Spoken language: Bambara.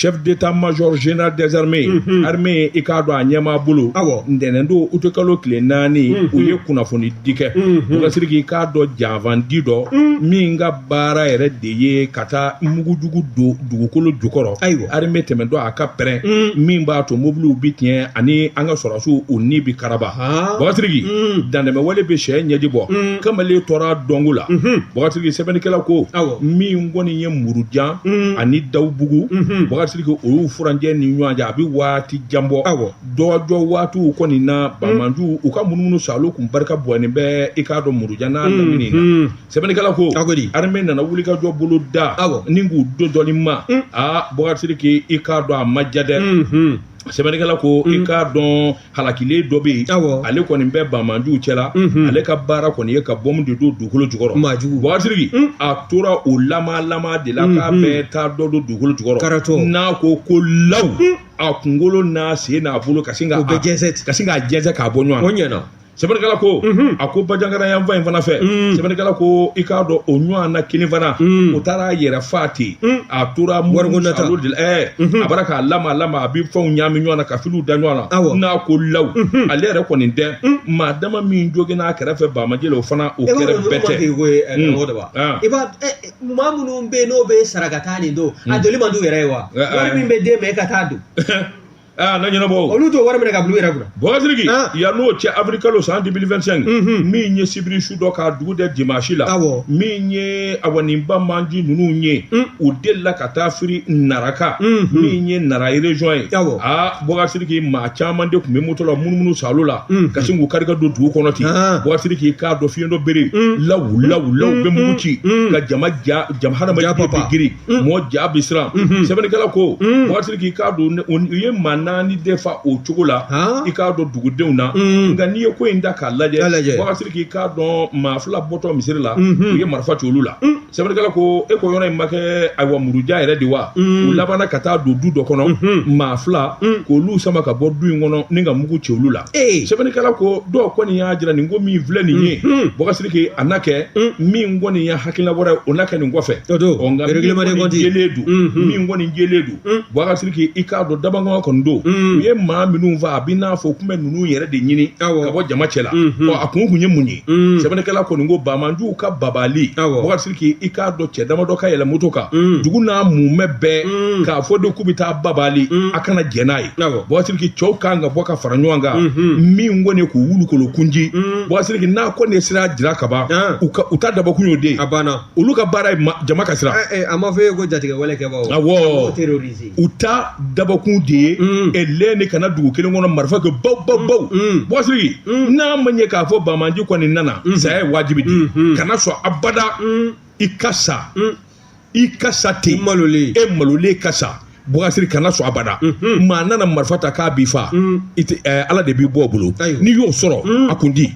Chef d'état-major général des armées, armée, i k'a dɔn a ɲɛmaa bolo, ntɛnɛn don utikalo tile 4, u ye kunnafoni di kɛ. Bubakari Sidiki, i k'a dɔn janfandi dɔ min ka baara yɛrɛ de ye ka taa mugujugu don dugukolo jukɔrɔ, armée tɛmɛtɔ a ka pɛrɛn, min b'a to mobiliw bi tiɲɛ ani an ka sɔrɔdasiw u ni bi karaba. Bubakari Sidiki, dantɛmɛwale bɛ sɛ ɲɛji bɔ, kamalen tora dɔnko la. Bubakari Sidiki, sɛbɛnnikɛla ko min kɔni ye Murujan ani Dawubugu, Bubakari Sidiki, o y'u furancɛ ni ɲɔgɔn cɛ, a bɛ waati jan bɔ. Dɔjɔ waatiw kɔni na, banbaanciw u ka munumunu salo kun barika bɔnnen bɛ, i k'a dɔn Murujan n'a lamini na. Sɛbɛnnikɛla ko armée nana wulikajɔ bolo da ni k'u dodɔli ma. Aa, Bubakari Sidiki, i k'a dɔn a ma ja dɛ. Sɛbɛnnikɛla ko i k'a dɔn halakilen dɔ bɛ yen, ale kɔni bɛ banbaanciw cɛla, ale ka baara kɔni ye ka bɔmu de don dugukolo jukɔrɔ. Bubakari Sidiki, a tora o lama lama de la k'a bɛ taa dɔ don dugukolo jukɔrɔ, n'a ko ko law, a kunkolo n'a sen n'a bolo ka sin k'a ka sin k'a jɛnsɛn k'a bɔ ɲɔgɔn na. Sɛbɛnnikɛla ko a ko Bajangara yanfan in fana fɛ, sɛbɛnnikɛla ko i k'a dɔn o ɲɔgɔn na kelen fana, o taara a yɛrɛ fa ten, a tora salo de la, a bɔra k'a lama lama, a bɛ fɛnw ɲaami ɲɔgɔn na ka filiw da ɲɔgɔn na, n'a ko law, ale yɛrɛ kɔni tɛ maa dama min joginna a kɛrɛfɛ banbaanci la, o fana o kɛrɛ bɛɛ tɛ. I b'a maa minnu bɛ yen n'o bɛ saraka nin don, a doli man d'u yɛrɛ ye wa? Wari min bɛ d'e ma, e ka taa don. Aa, na ɲɛnabɔ. Olu t'o wari minɛ ka bila u yɛrɛ kunna. Bubakari Sidiki, yan n'o cɛ, avril kalo san 2025, min ye sibiri su dɔ k'a dugu dɛ dimanche la, min ye awa nin banbaanci ninnu ye, u delila ka taa firi Naraka, min ye Nara région ye. Aa, Bubakari Sidiki, maa caman de tun bɛ moto la munumunu salo la ka sin k'u kari ka don dugu kɔnɔ ten. Bubakari Sidiki, k'a dɔn fiɲɛ dɔ bere law law law bɛ mugu ci ka jama ja jama, hadamaden bɛ girin, mɔɔ ja bɛ siran. Sɛbɛnnikɛla ko Bubakari Sidiki, k'a dɔn u ye maa 4 de fa o cogo la, i k'a dɔn dugudenw na. Nka n'i ye ko in da k'a lajɛ, Bubakari Sidiki, k'a dɔn maa 2 bɔtɔ misiri la, u ye marifa ci olu la. Sɛbɛnnikɛla ko e ko yɔrɔ in ma kɛ ayiwa Muruja yɛrɛ de wa? U labanna ka taa don du dɔ kɔnɔ, maa 2 k'olu sama ka bɔ du in kɔnɔ ni ka mugu ci olu la. Sɛbɛnnikɛla ko dɔw kɔni y'a jira nin ko min filɛ nin ye, Bubakari Sidiki, a na kɛ min kɔni ye hakilina wɛrɛ, o na kɛ nin kɔfɛ. Nka min kɔni jɛlen don, min kɔni jɛlen don, Bubakari Sidiki, i k'a dɔn dabankan kɔni don, u ye maa minnu fa, a bɛ n'a fɔ u tun bɛ ninnu yɛrɛ de ɲini ka bɔ jama cɛ la. Ɔ, a kun ye mun ye? Sɛbɛnnikɛla kɔni ko banbaanciw ka babali, Bubakari Sidiki, i k'a dɔn cɛ damadɔ ka yɛlɛ moto kan, dugu n'a mumɛ bɛɛ k'a fɔ de k'u bɛ taa babali, a kana jɛn n'a ye. Bubakari Sidiki, cɛw kan ka bɔ ka fara ɲɔgɔn kan, min kɔni k'u wulukolo kunji. Bubakari Sidiki, n'a kɔni ye sira jira ka ban, u ta dabɔkun y'o de ye. A banna. Olu ka baara ye jama ka siran. A ma fɔ e ye ko jatigɛwale kɛbaaw. Awɔ, u ta dabɔkun de ye lɛ ni kana dugu kelen kɔnɔ marifa kɛ baw baw baw. Bubakari Sidiki, n'a ma ɲɛ k'a fɔ banbaanci kɔni nana, saya ye wajibi de ye. Kana sɔn abada i ka sa, i ka sa ten, e malolen ka sa. Bubakari Sidiki, kana sɔn abada maa nana marifa ta k'a b'i fa, i tɛ, Ala de b'i bɔ o bolo. N'i y'o sɔrɔ, a kun di.